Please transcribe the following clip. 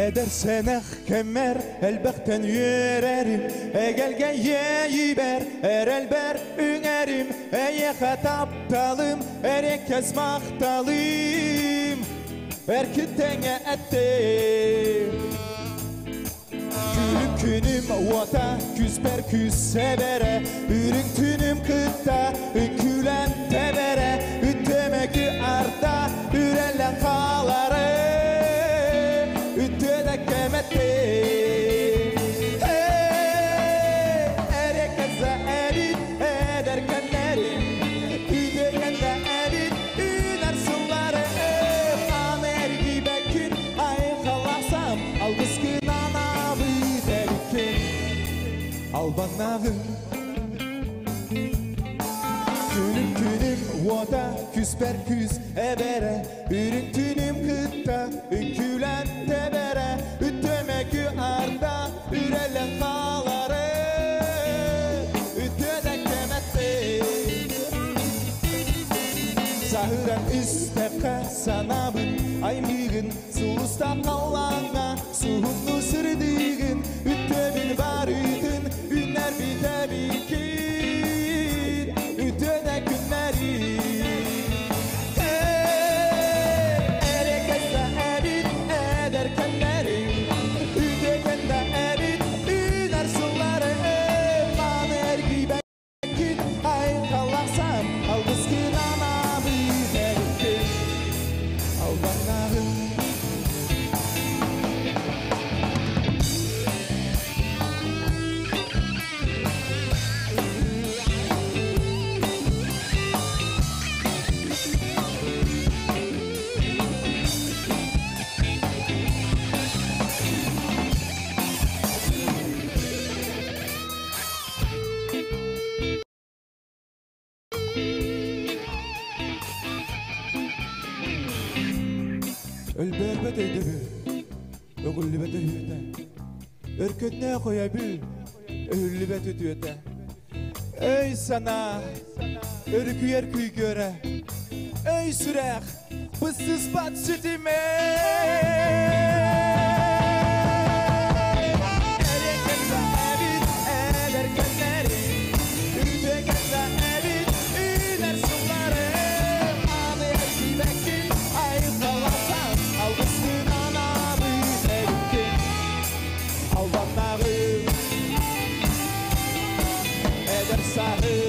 Эдэр сэнэх кэммэр элбэхтэн үөрэрим, эгэлгэ иэйибэр, эрэлбэр үҥэрим, эйиэхэ тапталым, эриэккэс махталым, эркин тэҥэ эттим. Күлүм күнүм уота, күспэр күс сэбэрэ, үрүҥ түнүм кытта, үҥкүүлэн тэбэрэ, үттүөмэкү арда, үрэллэн хаалары, үттүөнэ кэмэтти. Эреккэзэ эбит эдэр кэмнэрим, үтүөкэннэ эбит үүнэр сыллары, аны эргийбэккин айхалласам, алгыскын анаабыт эбиккин, албаннааҕым. Күнүм күнүм уота, күспэр күс эбэрэ, үрүҥ түнүм кытта, үҥкүүлэн тэбэрэ, үттүөмэкү арда, үрэллэн хаалары, үттүөнэ кэмэтти. Саһыран истэххэ санаабыт аймыгын, сулуста халлааҥҥа суһумну сырдыгын, үттүөбүн барытын үннэр битэбиккин, үттүөнэ күннэрин. Эреккэзэ эбит эдэр кэмнэрим, үтүөкэннэ эбит үүнэр сыллары, маны эргийбэккин айхалласам, алгыскын анаабыт эбиккин, албаннааҕым. Өлбөрбөт өйдөбү, өгүллүбэт өһүөтэ, өркөннөөх өйөбү, өһүллүбэт үтүөтэ. Өй санаа, өрүкүйэр күйгүөрэ, өй сүрэх, быстыспат ситиме. Эреккэзэ эбит эдэр кэмнэрим, үтүөкэннэ эбит үүнэр сыллары, аны эргийбэккин айхалласам, алгыскын анаабыт эбиккин, албаннааҕым. Эдэр сааһым.